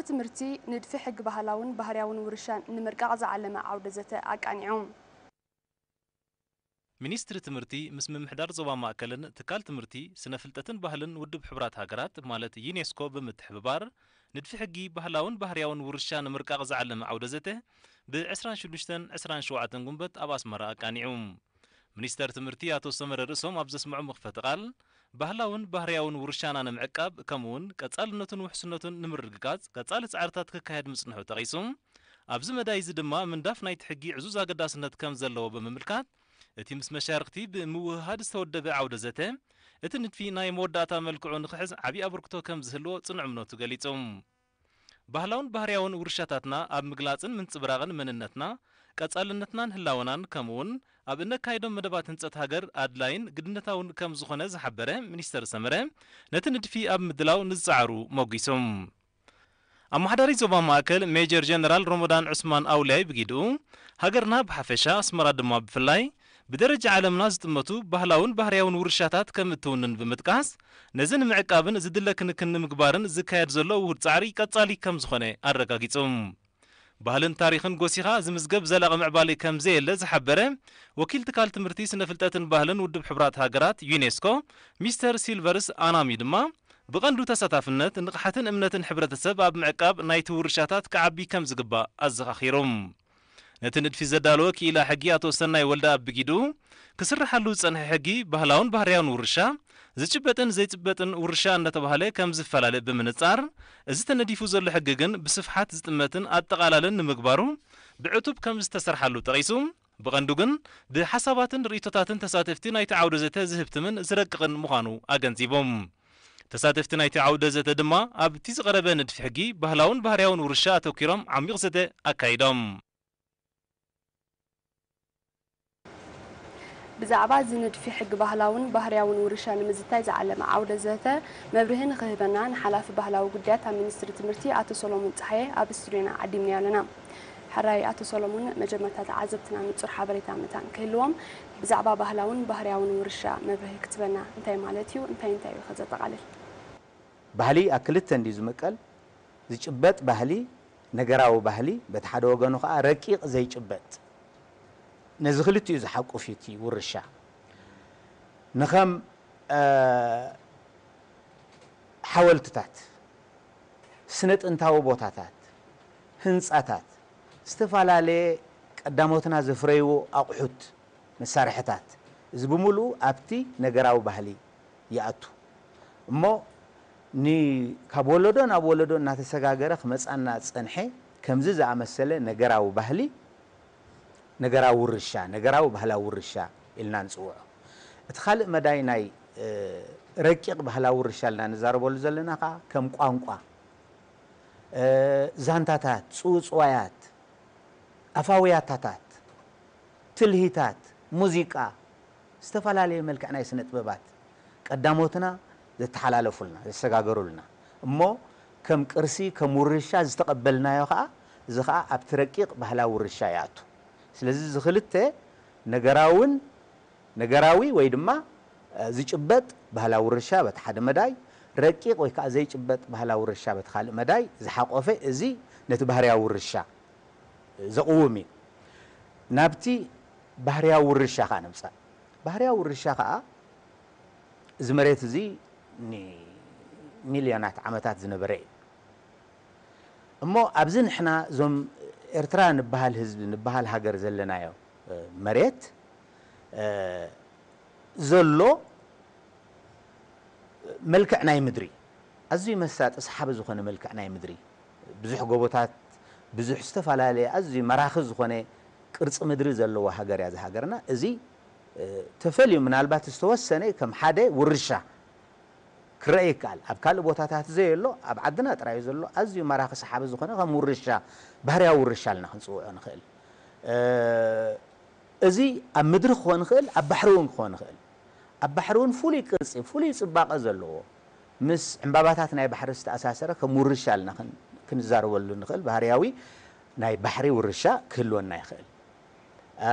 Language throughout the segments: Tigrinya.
ትምህርቲ ንድፊ ሕጊ ባህላውን ባህርያውን ውርሻን ንምርቃቕ ዝዓለመ ዓውደ ዘተ ኣቃኒዑ። ሚኒስትሪ ትምህርቲ ምስ ምምሕዳር ዞባ ማእከልን ትካል ትምህርቲ፣ ስነ ፍልጠትን ባህልን ውድብ ሕቡራት ሃገራት ማለት ዩኔስኮ ብምትሕብባር ንድፊ ሕጊ ባህላውን ባህርያውን ውርሻ ንምርቃቕ ዝዓለመ ዓውደ ዘተ ብ ዕስራን ሽዱሽተን ዕስራን ሸውዓተን ጉንበት ኣብ ኣስመራ ኣቃኒዑ። ሚኒስተር ትምህርቲ ኣቶ ሰመረ ርእሶም ኣብ ዘስምዖ መኽፈቲ ቃል፣ ባህላውን ባህርያውን ውርሻና ንምዕቃብ ከምኡውን ቀጻልነቱን ውሕስነቱን ንምርግጋጽ ቀጻሊ ጻዕርታት ክካየድ ምጽንሑ ጠቒሱ፣ ኣብዚ መዳይ እዚ ድማ ምንዳፍ ናይቲ ሕጊ ዕዙዝ ኣገዳስነት ከም ዘለዎ ብምምልካት፣ እቲ ምስ መሻርኽቲ ብምውህሃድ ዝተወደበ ዓውደ ዘተ፣ እቲ ንድፊ ናይ መወዳእታ መልክዑ ንኽሕዝ ዓቢ ኣበርክቶ ከም ዝህልዎ ጽኑዕ እምነቱ ገሊጹ። ባህላውን ባህርያውን ውርሻታትና ኣብ ምግላጽን ምንጽብራቕን መንነትና፣ ቀጻልነትናን ህላወናን፣ ከምኡውን ኣብ እነካይዶም መደባት ህንጸት ሃገር ኣድላይን ግድነታውን ከም ዝኾነ ዝሓበረ ሚኒስተር ሰመረ፣ ነቲ ንድፊ ኣብ ምድላው ንዝጸዓሩ ሞጒሱ። ኣመሓዳሪ ዞባ ማእከል ሜጀር ጀነራል ሮሞዳን ዑስማን ኣውልያይ ብጊድኡ፣ ሃገርና ብሓፈሻ ኣስመራ ድማ ብፍላይ ብደረጃ ዓለምና ዝጥመቱ ባህላውን ባህርያውን ውርሻታት ከም እትውንን ብምጥቃስ፣ ነዚ ንምዕቃብን ዝድለ ክንክን ንምግባርን ዝካየድ ዘሎ ውሁድ ጻዕሪ ቀጻሊ ከም ዝኾነ ኣረጋጊጹ። ባህልን ታሪኽን ጎሲኻ ዝምዝገብ ዘላቒ ምዕባለ ከም ዘየለ ዝሓበረ ወኪል ትካል ትምህርቲ፣ ስነ ፍልጠትን ባህልን ውድብ ሕቡራት ሃገራት ዩኔስኮ ሚስተር ሲልቨርስ ኣናሚ ድማ፣ ብቐንዱ ተሳታፍነት፣ ንቕሓትን እምነትን ሕብረተሰብ ኣብ ምዕቃብ ናይቲ ውርሻታት ክዓቢ ከም ዝግባእ ኣዘኻኺሩ። ነቲ ንድፊ ዘዳለወ ክኢላ ሕጊ ኣቶ ሰናይ ወልደኣብ ብጊዱ፣ ክስርሓሉ ዝጸንሐ ሕጊ ባህላውን ባህርያውን ውርሻ፣ ዝጭበጥን ዘይጭበጥን ውርሻ እናተባህለ ከም ዝፈላለ ብምንጻር፣ እዚ ተነዲፉ ዘሎ ሕጊ ግን ብስፍሓት ዝጥመትን ኣጠቓላልን ንምግባሩ ብዕቱብ ከም ዝተሰርሓሉ ጠቒሱ፣ ብቐንዱ ግን ብሓሳባትን ርእይቶታትን ተሳተፍቲ ናይቲ ዓውደ ዘተ ዝህብትምን ዝረቅቕን ምዃኑ ኣገንዚቦም። ተሳተፍቲ ናይቲ ዓውደ ዘተ ድማ ኣብቲ ዝቐረበ ንድፊ ሕጊ ባህላውን ባህርያውን ውርሻ ኣተኲሮም ዓሚቕ ዘተ ኣካይዶም። ብዛዕባ እዚ ንድፊ ሕጊ ባህላውን ባህርያውን ውርሻ ንምዝታይ ዝዓለመ ዓውደ ዘተ መብርሂ ንኽህበና ንሓላፊ ባህላዊ ጉዳያት ኣብ ሚኒስትሪ ትምህርቲ ኣቶ ሰሎሞን ጸሃየ ኣብ ስቱድዮና ዓዲምናዮ ኣለና። ሕራይ ኣቶ ሰሎሞን፣ መጀመርታ ተዓዘብትና ንጹር ሓበሬታ መታን ክህልዎም ብዛዕባ ባህላውን ባህርያውን ውርሻ መብርሂ ክትበና እንታይ ማለት እዩ? እንታይ እንታይ እዩ ከዘጠቓልል? ባህሊ ኣብ ክልተ እንድዩ ዝምቀል። ዝጭበጥ ባህሊ፣ ነገራዊ ባህሊ፣ በቲ ሓደ ወገኑ ኸዓ ረቂቕ ዘይጭበጥ። ነዚ ክልቲኡ ዝሓቁፍ እዩ እቲ ውርሻ። ንኸም ሓወልትታት፣ ስነ ጥንታዊ ቦታታት፣ ህንፃታት፣ ዝተፈላለየ ቀዳሞትና ዘፍረይዎ ኣቑሑት፣ መሳርሕታት፣ እዚ ብምሉኡ ኣብቲ ነገራዊ ባህሊ ይኣቱ። እሞ ን ካብ ወለዶ ናብ ወለዶ እናተሰጋገረ ክመፃና ዝፀንሐ ከምዚ ዝኣመሰለ ነገራዊ ባህሊ፣ ነገራዊ ውርሻ፣ ነገራዊ ባህላዊ ውርሻ ኢልና ንፅውዖ። እቲ ካልእ መዳይ ናይ ረቂቕ ባህላዊ ውርሻ ኢልና ንዛረበሉ ዘለና ከዓ ከም ቋንቋ፣ ዛንታታት፣ ፅውፅዋያት፣ ኣፋውያታታት፣ ትልሂታት፣ ሙዚቃ፣ ዝተፈላለየ መልክዕ ናይ ስነ ጥበባት ቀዳሞትና ዘተሓላለፉልና፣ ዘሰጋገሩልና እሞ ከም ቅርሲ፣ ከም ውርሻ ዝተቐበልናዮ ኸዓ፣ እዚ ኸዓ ኣብቲ ረቂቕ ባህላዊ ውርሻ ይኣቱ። ስለዚ እዚ ክልተ ነገራውን ነገራዊ ወይ ድማ ዝጭበጥ ባህላዊ ውርሻ በቲ ሓደ መዳይ፣ ረቂቕ ወይ ከዓ ዘይጭበጥ ባህላዊ ውርሻ በቲ ካልእ መዳይ ዝሓቆፈ እዚ ነቲ ባህርያዊ ውርሻ ዘቕውም እዩ። ናብቲ ባህርያዊ ውርሻ ከዓ ንምፃእ። ባህርያዊ ውርሻ ከዓ እዚ መሬት እዚ ንሚልዮናት ዓመታት ዝነበረ እዩ። እሞ ኣብዚ ንሕና እዞም ኤርትራ ንበሃል ህዝቢ፣ ንበሃል ሃገር ዘለናዮ መሬት ዘሎ መልክዕ ናይ ምድሪ፣ ኣዝዩ መሳጢ ሰሓቢ ዝኾነ መልክዕ ናይ ምድሪ፣ ብዙሕ ጎቦታት፣ ብዙሕ ዝተፈላለየ ኣዝዩ መራኺ ዝኾነ ቅርጺ ምድሪ ዘለዋ ሃገር እያ እዛ ሃገርና። እዚ ተፈልዩ ምናልባት ዝተወሰነ ከም ሓደ ውርሻ ክረአ ይከኣል። ኣብ ካልእ ቦታታት ዘየሎ፣ ኣብ ዓድና ጥራይ ዘሎ ኣዝዩ መራኺ ሰሓቢ ዝኾነ ከም ውርሻ፣ ባህርያዊ ውርሻ ኢልና ክንጽውዖ ንኽእል። እዚ ኣብ ምድሪ ክኾን ይኽእል፣ ኣብ ባሕሪ እውን ክኾን ይኽእል። ኣብ ባሕሪ እውን ፍሉይ ቅርጺ፣ ፍሉይ ጽባቐ ዘለዎ፣ ምስ ዕምባባታት ናይ ባሕሪ ዝተኣሳሰረ ከም ውርሻ ኢልና ክን-፣ ክንዛረበሉ ንኽእል ባህርያዊ ናይ ባሕሪ ውርሻ ክህልወና ይኽእል። ኣ፣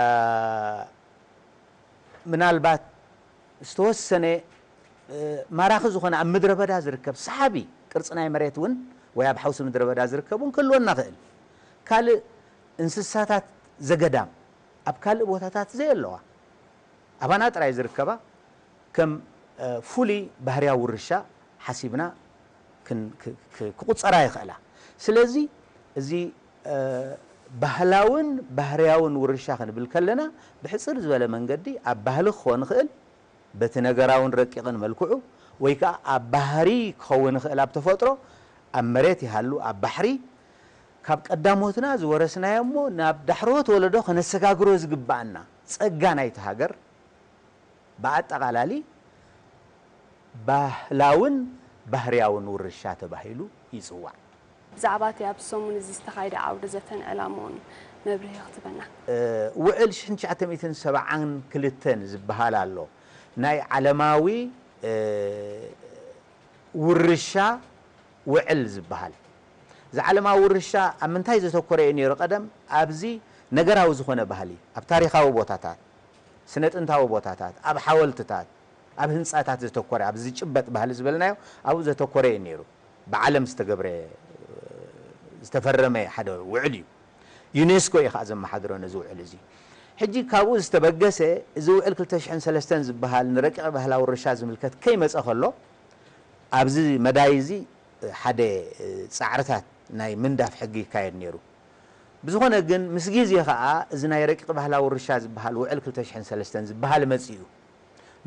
ምናልባት ዝተወሰነ፣ እ፣ ማራኺ ዝኾነ ኣብ ምድረ በዳ ዝርከብ ሰሓቢ ቅርጺ ናይ መሬት እውን ወይ ኣብ ሓውሲ ምድረ በዳ ዝርከብ እውን ክህልወና ይኽእል። ካልእ እንስሳታት ዘገዳም ኣብ ካልእ ቦታታት ዘየለዋ ኣባና ጥራይ ዝርከባ ከም ፍሉይ ባህርያዊ ውርሻ ሓሲብና ክቁጸራ ይኽእላ። ስለዚ እዚ ባህላውን ባህርያውን ውርሻ ክንብል ከለና ብሕጽር ዝበለ መንገዲ ኣብ ባህሊ ክኾን ይኽእል፣ በቲ ነገራውን ረቂቕን መልክዑ፣ ወይ ከኣ ኣብ ባህሪ ክኸውን ይኽእል፣ ኣብ ተፈጥሮ፣ ኣብ መሬት ይሃሉ፣ ኣብ ባሕሪ፣ ካብ ቀዳሞትና ዝወረስናዮ እሞ ናብ ዳሕረዎት ወለዶ ከነሰጋግሮ ዝግብኣና ጸጋ ናይቲ ሃገር ብኣጠቓላሊ ባህላውን ባህርያውን ውርሻ ተባሂሉ ይጽዋዕ። ብዛዕባ እቲ ኣብዚ ሰሙን እዚ ዝተኻየደ ዓውደ ዘተን ዕላምኡን መብርሂ ክትበና። ውዕል ሽሕን ትሽዓተ ሚእትን ሰብዓን ክልተን ዝበሃል ኣሎ። ናይ ዓለማዊ ውርሻ ውዕል ዝበሃል። እዚ ዓለማዊ ውርሻ ኣብ ምንታይ ዘተኮረ እዩ ነይሩ? ቀደም ኣብዚ ነገራዊ ዝኾነ ባህሊ፣ ኣብ ታሪኻዊ ቦታታት፣ ስነ ጥንታዊ ቦታታት፣ ኣብ ሓወልትታት፣ ኣብ ህንፃታት ዘተኮረ፣ ኣብ ዝጭበጥ ባህሊ ዝበልናዮ ኣብኡ ዘተኮረ እዩ ነይሩ። ብዓለም ዝተገብረ ዝተፈረመ ሓደ ውዕል እዩ። ዩኔስኮ እዩ ከዓ ዘመሓድሮ ነዚ ውዕል እዚ። ሕጂ ካብኡ ዝተበገሰ እዚ ውዕል ክልተ ሽሕን ሰለስተን ዝበሃል ንረቂቕ ባህላዊ ውርሻ ዝምልከት ከይመፀ ከሎ ኣብዚ መዳይ እዚ ሓደ ፃዕርታት ናይ ምንዳፍ ሕጊ ይካየድ ነይሩ። ብዝኾነ ግን ምስ ግዜ ከዓ እዚ ናይ ረቂቕ ባህላዊ ውርሻ ዝበሃል ውዕል ክልተ ሽሕን ሰለስተን ዝበሃል መፂኡ።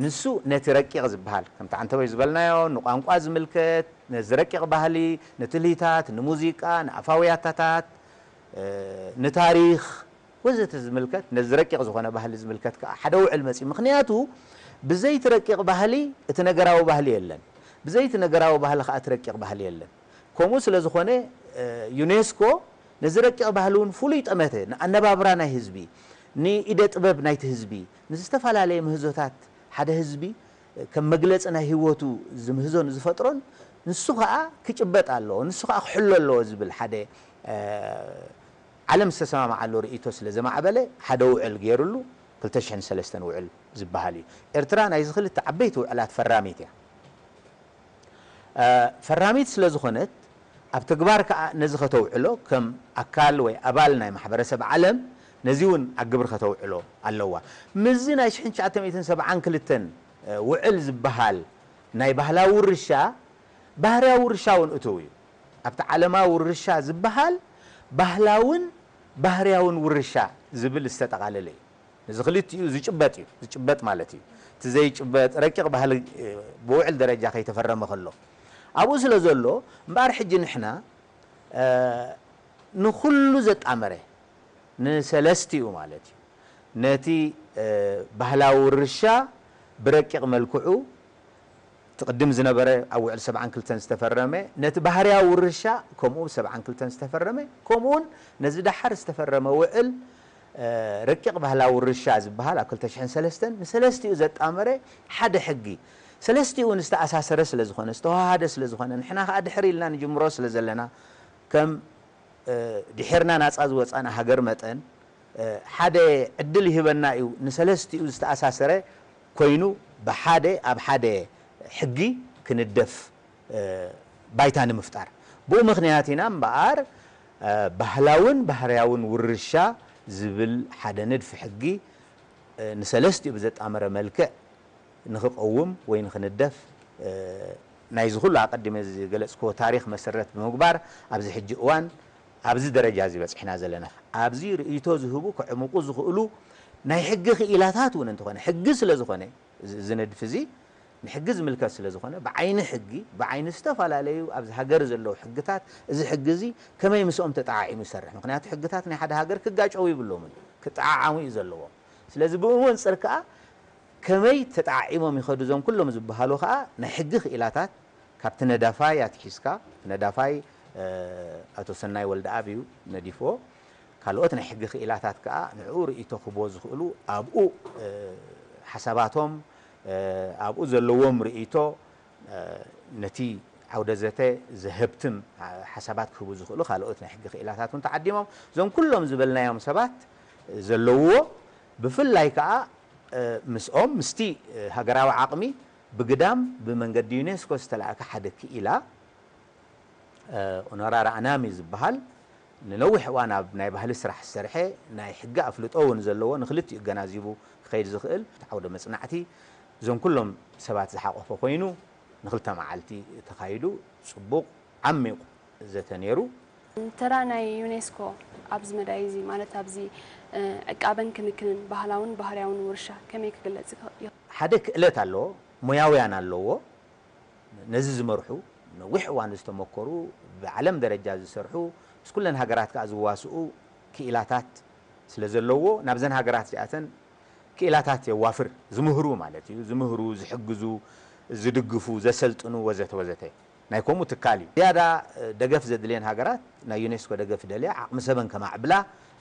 ንሱ ነቲ ረቂቕ ዝበሃል ከምቲ ዓንተቦይ ዝበልናዮ ንቋንቋ ዝምልከት፣ ነዚ ረቂቕ ባህሊ፣ ንትልሂታት፣ ንሙዚቃ፣ ንኣፋዊ ያታታት፣ ንታሪኽ ወዘተ ዝምልከት፣ ነዚ ረቂቕ ዝኾነ ባህሊ ዝምልከት ከዓ ሓደ ውዕል መፂኡ። ምኽንያቱ ብዘይቲ ረቂቕ ባህሊ እቲ ነገራዊ ባህሊ የለን፣ ብዘይቲ ነገራዊ ባህሊ ከዓ እቲ ረቂቕ ባህሊ የለን። ከምኡ ስለ ዝኾነ ዩኔስኮ ነዚ ረቂቕ ባህሊ እውን ፍሉይ ጠመተ ንኣነባብራ ናይ ህዝቢ፣ ንኢደ ጥበብ ናይቲ ህዝቢ፣ ንዝተፈላለየ ምህዞታት ሓደ ህዝቢ ከም መግለፂ ናይ ህይወቱ ዝምህዞን ዝፈጥሮን ንሱ ከዓ ክጭበጥ ኣለዎ፣ ንሱ ከዓ ክሕሎ ኣለዎ ዝብል ሓደ ዓለም ዝተሰማምዓሉ ርእይቶ ስለ ዘማዕበለ ሓደ ውዕል ገይሩሉ ክልተ ሽሕን ሰለስተን ውዕል ዝበሃል እዩ። ኤርትራ ናይዚ ክልተ ዓበይቲ ውዕላት ፈራሚት እያ። ፈራሚት ስለ ዝኾነት ኣብ ተግባር ከኣ ነዚ ከተውዕሎ ከም ኣካል ወይ ኣባል ናይ ማሕበረሰብ ዓለም ነዚ እውን ኣብ ግብሪ ከተውዕሎ ኣለዋ። ምስዚ ናይ ሽሕን ትሽዓተ ሚእትን ሰብዓን ክልተን ውዕል ዝበሃል ናይ ባህላዊ ውርሻ ባህርያዊ ውርሻ እውን እትው እዩ። ኣብቲ ዓለማዊ ውርሻ ዝበሃል ባህላውን ባህርያውን ውርሻ ዝብል ዝተጠቓለለ እዩ። እዚ ክልቲኡ ዝጭበጥ እዩ፣ ዝጭበጥ ማለት እዩ። እቲ ዘይጭበጥ ረቂቕ ባህሊ ብውዕል ደረጃ ከይተፈረመ ከሎ ኣብኡ ስለ ዘሎ እምበኣር ሕጂ ንሕና ንኹሉ ዘጣመረ ንሰለስቲኡ ማለት እዩ ነቲ ባህላዊ ውርሻ ብረቂቕ መልክዑ እቲ ቅድም ዝነበረ ኣብ ውዕል ሰብዓን ክልተን ዝተፈረመ ነቲ ባህርያዊ ውርሻ ከምኡ ሰብዓን ክልተን ዝተፈረመ ከምኡውን ነዚ ደሓር ዝተፈረመ ውዕል ረቂቕ ባህላዊ ውርሻ ዝበሃል ኣብ ክልተ ሽሕን ሰለስተን ንሰለስቲኡ ዘጣመረ ሓደ ሕጊ ሰለስቲኡ እውን ዝተኣሳሰረ ስለ ዝኾነ ዝተዋሃደ ስለ ዝኾነ ንሕና ከዓ ድሕር ኢልና ንጅምሮ ስለ ዘለና ከም ድሒርና ናፃ ዝወፃና ሃገር መጠን ሓደ ዕድል ይህበና እዩ ንሰለስቲኡ ዝተኣሳሰረ ኮይኑ ብሓደ ኣብ ሓደ ሕጊ ክንደፍ ባይታ ንምፍጣር ብኡ ምክንያት ኢና እምበኣር ባህላውን ባህርያውን ውርሻ ዝብል ሓደ ንድፊ ሕጊ ንሰለስቲኡ ብዘጣመረ መልክዕ ንክቐውም ወይ ንክንደፍ ናይዚ ኩሉ ኣቐዲመ ዝገለፅክዎ ታሪክ መሰረት ብምግባር ኣብዚ ሕጂ እዋን ኣብዚ ደረጃ እዚ በፂሕና ዘለና። ኣብዚ ርእይቶ ዝህቡ ከዕምቑ ዝኽእሉ ናይ ሕጊ ክኢላታት እውን እንተኾነ ሕጊ ስለ ዝኾነ እዚ ንድፊ እዚ ንሕጊ ዝምልከት ስለ ዝኾነ ብዓይኒ ሕጊ ብዓይኒ ዝተፈላለዩ ኣብዚ ሃገር ዘለዉ ሕግታት እዚ ሕጊ እዚ ከመይ ምስኦም ተጠዓዒሙ ይሰርሕ ምክንያቱ ሕግታት ናይ ሓደ ሃገር ክጋጨዉ ይብሎምን ክጠዓዓሙ እዩ ዘለዎም ስለዚ ብኡ መንፅር ከዓ ከመይ ተጠዓዒሞም ይኸዱ እዞም ኩሎም ዝበሃሉ ከዓ ናይ ሕጊ ክኢላታት ካብቲ ነዳፋይ ኣትሒዝካ ነዳፋይ ኣቶ ሰናይ ወልደኣብ እዩ ነዲፍዎ ካልኦት ናይ ሕጊ ክኢላታት ከዓ ንዕኡ ርእይቶ ክህብዎ ዝኽእሉ ኣብኡ ሓሳባቶም ኣብኡ ዘለዎም ርእይቶ ነቲ ዓውደ ዘተ ዘህብትም ሓሳባት ክህቡ ዝኽእሉ ካልኦት ናይ ሕጊ ክኢላታት እውን ተዓዲሞም እዞም ኩሎም ዝበልናዮም ሰባት ዘለውዎ ብፍላይ ከዓ ምስኦም ምስቲ ሃገራዊ ዓቕሚ ብግዳም ብመንገዲ ዩኔስኮ ዝተላእከ ሓደ ክኢላ ኦኖራራ ኣናሚ ዝበሃል ንነዊሕ እዋን ኣብ ናይ ባህሊ ስራሕ ዝሰርሐ፣ ናይ ሕጊ ኣፍልጦ እውን ዘለዎ፣ ንክልቲኡ ገናዚቡ ክኸይድ ዝኽእል ዓውደ መጽናዕቲ፣ እዞም ኩሎም ሰባት ዝሓቆፈ ኮይኑ፣ ንክልተ መዓልቲ ተኻይዱ። ጽቡቕ ዓሚቕ ዘተ ነይሩ። ተራ ናይ ዩኔስኮ ኣብዚ መዳይ እዚ፣ ማለት ኣብዚ ዕቃበን ክንክንን ባህላውን ባህርያውን ውርሻ ከመይ ክግለጽ ይኽእል? ሓደ ክእለት ኣለዎ፣ ሞያውያን ኣለዎ፣ ነዚ ዝመርሑ፣ ነዊሕ እዋን ዝተመኮሩ፣ ብዓለም ደረጃ ዝሰርሑ፣ ምስ ኩለን ሃገራት ከኣ ዝዋስኡ ክኢላታት ስለ ዘለዎ፣ ናብዘን ሃገራት እዚኣተን ክኢላታት የዋፍር። ዝምህሩ ማለት እዩ። ዝምህሩ፣ ዝሕግዙ፣ ዝድግፉ፣ ዘሰልጥኑ፣ ወዘተ ወዘተ። ናይ ከምኡ ትካል እዩ። ዝያዳ ደገፍ ዘድልየን ሃገራት ናይ ዩኔስኮ ደገፍ ይደልያ፣ ዓቕሚ ሰበን ከማዕብላ።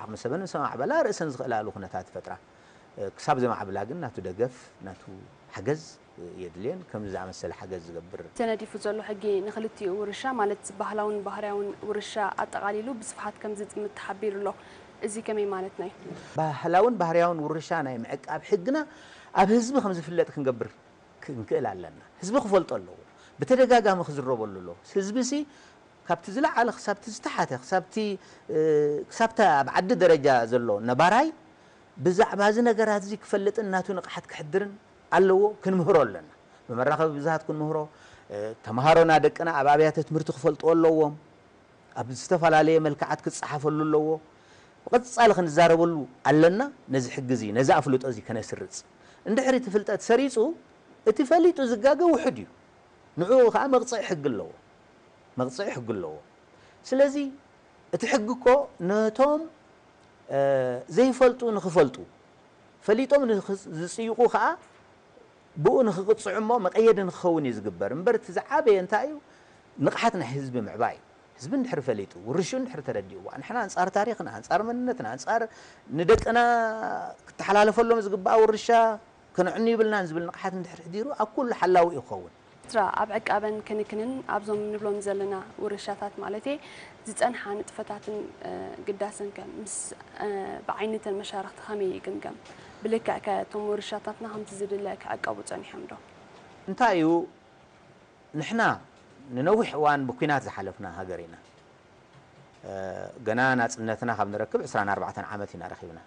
ዓቕሚ ሰበን ምስ ኣማዕበላ፣ ርእሰን ዝኽእላሉ ኩነታት ይፈጥራ። ክሳብ ዘማዕብላ ግን ናቱ ደገፍ፣ ናቱ ሓገዝ የድልየን። ከምዚ ዝኣመሰለ ሓገዝ ዝገብር። ተነዲፉ ዘሎ ሕጊ ንክልቲኡ ውርሻ፣ ማለት ባህላውን ባህርያውን ውርሻ ኣጠቓሊሉ ብስፍሓት ከም ዝጥምት ተሓቢሩ ኣሎ። እዚ ከመይ ማለትና እዩ? ባህላውን ባህርያውን ውርሻ ናይ ምዕቃብ ሕግና ኣብ ህዝቢ ከም ዝፍለጥ ክንገብር ክንክእል ኣለና። ህዝቢ ክፈልጦ ኣለዎ። ብተደጋጋሚ ክዝረበሉ ኣለዎ። ህዝቢ ሲ ካብቲ ዝለዓለ ክሳብቲ ዝተሓተ፣ ክሳብቲ፣ እ፣ ክሳብቲ ኣብ ዓዲ ደረጃ ዘሎ ነባራይ ብዛዕባ እዚ ነገራት እዚ ክፈልጥን ናቱ ንቕሓት ክሕድርን ኣለዎ። ክንምህሮ ኣለና። ብመራኸቢ ብዙሃት ክንምህሮ፣ እ፣ ተምሃሮና ደቅና ኣብ ኣብያተ ትምህርቲ ክፈልጥዎ ኣለዎም። ኣብ ዝተፈላለየ መልክዓት ክጸሓፈሉ ኣለዎ። ብቐጻሊ ክንዛረበሉ ኣለና። ነዚ ሕጊ እዚ፣ ነዚ ኣፍልጦ እዚ ከነስርጽ። እንድሕሪ እቲ ፍልጠት ሰሪጹ፣ እቲ ፈሊጡ ዝጋገ ውሑድ እዩ። ንዕኡ ከኣ መቕጽዒ ሕጊ ኣለዎ። መቕጽዒ ሕጊ ኣለዎ። ስለዚ እቲ ሕጊ እኮ ነቶም፣ እ፣ ዘይፈልጡ ንኽፈልጡ፣ ፈሊጦም ንኽ-፣ ዝጽይቑ ከኣ ብኡ ንኽቕጽዑ እሞ መቐየዲ ንክኸውን እዩ ዝግበር። እምበር እቲ ዝዓበየ እንታይ እዩ? ንቕሓት ናይ ህዝቢ ምዕባይ እዩ። ህዝቢ እንድሕሪ ፈሊጡ፣ ውርሽኡ እንድሕሪ ተረዲእዎ፣ ንሕና ኣንጻር ታሪኽና፣ ኣንጻር መንነትና፣ ኣንጻር ንደቅና ክተሓላለፈሎም ዝግባእ ውርሻ ከነዕኑ ይብልናን ዝብል ንቕሓት እንድሕሪ ሕዲሩ፣ ኣብ ኩሉ ሓላዊ እዩ ክኸውን። ኤርትራ ኣብ ዕቃበን ክንክንን ኣብዞም ንብሎም ዘለና ውርሻታት ማለት'የ ዝጸንሓ ንጥፈታትን፣ እ፣ ግዳሰን ከ ምስ፣ እ፣ ብዓይኒ እተን መሻርኽቲ ከመይ ይግምገም? ብልክዕ ከ እቶም ውርሻታትና ከምቲ ዝድለ ክዕቀቡ ጸኒሖም ዶ? እንታይ እዩ? ንሕና ንነዊሕ እዋን ብኲናት ዝሓለፍና ሃገር ኢና። እ፣ ገና ናጽነትና ካብ ንረክብ ዕስራን ኣርባዕተን ዓመት ኢና ረኺብና።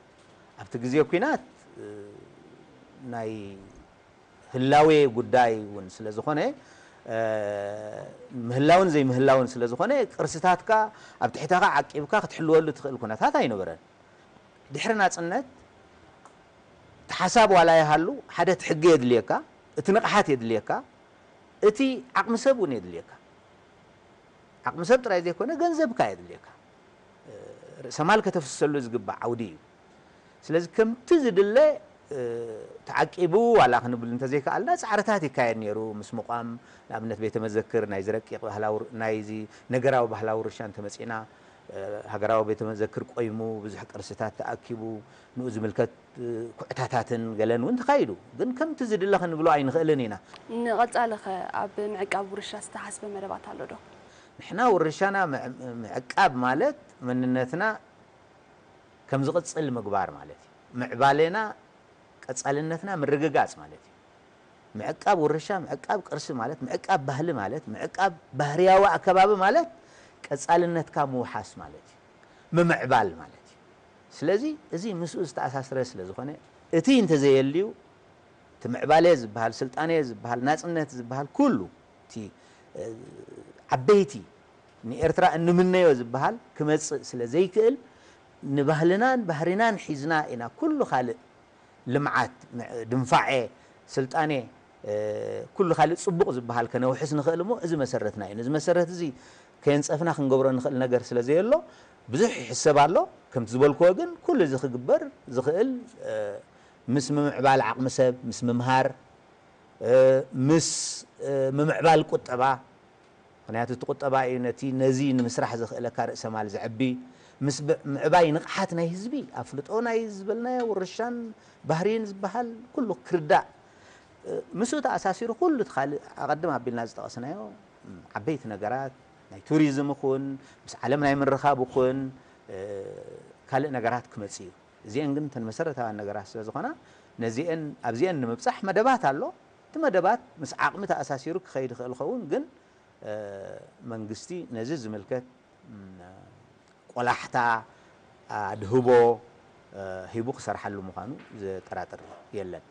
ኣብቲ ግዜ ኲናት፣ እ፣ ናይ ህላዌ ጉዳይ እውን ስለ ዝኾነ፣ እ፣ ምህላውን ዘይምህላውን ስለ ዝኾነ፣ ቅርስታትካ ኣብ ትሕተኻ ዓቂብካ ክትሕልወሉ ትኽእል ኩነታት ኣይነበረን። ድሕሪ ናጽነት፣ እቲ ሓሳብ ዋላ ይሃሉ፣ ሓደ እቲ ሕጊ የድልየካ፣ እቲ ንቕሓት የድልየካ፣ እቲ ዓቕሚ ሰብ እውን የድልየካ። ዓቕሚ ሰብ ጥራይ ዘይኮነ፣ ገንዘብካ የድልየካ። እ፣ ርእሰ ማል ከተፍስሰሉ ዝግባእ ዓውዲ እዩ። ስለዚ ከምቲ ዝድለ፣ እ፣ ተዓቂቡ ዋላ ክንብል እንተዘይከኣልና፣ ጻዕርታት ይካየድ ነይሩ። ምስ ምቋም፣ ንኣብነት፣ ቤተ መዘክር ናይዚ ረቂቕ ባህላዊ ር-፣ ናይዚ ነገራዊ ባህላዊ ውርሻ እንተመጺእና፣ እ፣ ሃገራዊ ቤተ መዘክር ቆይሙ፣ ብዙሕ ቅርስታት ተኣኪቡ፣ ንኡ ዝምልከት፣ እ፣ ኩዕታታትን ገለን እውን ተኻይዱ። ግን ከምቲ ዝድለ ክንብሎ ኣይንኽእልን ኢና። ንቐጻሊ ኸ ኣብ ምዕቃብ ውርሻ ዝተሓስበ መደባት ኣሎ ዶ? ንሕና ውርሻና ምዕ-፣ ምዕቃብ ማለት መንነትና ከም ዝቕጽል ምግባር ማለት እዩ። ምዕባሌና ቀጻልነትና ምርግጋጽ ማለት እዩ። ምዕቃብ ውርሻ፣ ምዕቃብ ቅርሲ ማለት፣ ምዕቃብ ባህሊ ማለት፣ ምዕቃብ ባህርያዊ ኣከባቢ ማለት ቀጻልነትካ ምውሓስ ማለት እዩ። ምምዕባል ማለት እዩ። ስለዚ እዚ ምስኡ ዝተኣሳሰረ ስለ ዝኾነ፣ እቲ እንተዘየልዩ፣ እቲ ምዕባሌ ዝበሃል፣ ስልጣኔ ዝበሃል፣ ናጽነት ዝበሃል፣ ኩሉ እቲ፣ እ፣ ዓበይቲ ንኤርትራ እንምነዮ ዝበሃል ክመጽእ ስለ ዘይክእል፣ ንባህልናን ባህሪናን ሒዝና ኢና ኩሉ ካልእ ልምዓት፣ ም-፣ ድንፋዐ፣ ስልጣኔ፣ እ፣ ኩሉ ካልእ ጽቡቕ ዝበሃል ከነውሕስ ንኽእል እሞ፣ እዚ መሰረትና እዩ። ነዚ መሰረት እዚ ከየንጸፍና ክንገብሮ ንኽእል ነገር ስለ ዘየሎ፣ ብዙሕ ይሕሰብ ኣሎ። ከምቲ ዝበልክዎ ግን፣ ኩሉ እዚ ክግበር ዝኽእል፣ እ፣ ምስ ምምዕባል ዓቕሚ ሰብ፣ ምስ ምምሃር፣ እ፣ ምስ፣ እ፣ ምምዕባል ቁጠባ፣ ምኽንያቱ እቲ ቁጠባ እዩ ነቲ፣ ነዚ ንምስራሕ ዘኽእለካ ርእሰ ማል ዘዕቢ፣ ምስ ብ-፣ ምዕባይ ንቕሓት ናይ ህዝቢ፣ ኣፍልጦ ናይ ዝበልናዮ ውርሻን ባህሪን ዝበሃል ኩሉ ክርዳእ፣ እ፣ ምስኡ ተኣሳሲሩ ኩሉ እቲ ካልእ ኣቐድም ኣቢልና ዝጠቐስናዮ፣ ም፣ ዓበይቲ ነገራት ናይ ቱሪዝም ይኹን፣ ምስ ዓለም ናይ ምርኻብ ይኹን፣ እ፣ ካልእ ነገራት ክመጽእ እዩ። እዚአን ግን እተን መሰረታውያን ነገራት ስለ ዝኾና፣ ነዚአን፣ ኣብዚአን ንምብጻሕ መደባት ኣሎ። እቲ መደባት ምስ ዓቕሚ ተኣሳሲሩ ክኸይድ ይኽእል ይኸውን፣ ግን መንግስቲ ነዚ ዝምልከት ቆላሕታ ኣድህቦ ሂቡ ክሰርሓሉ ምዃኑ ዘጠራጥር የለን።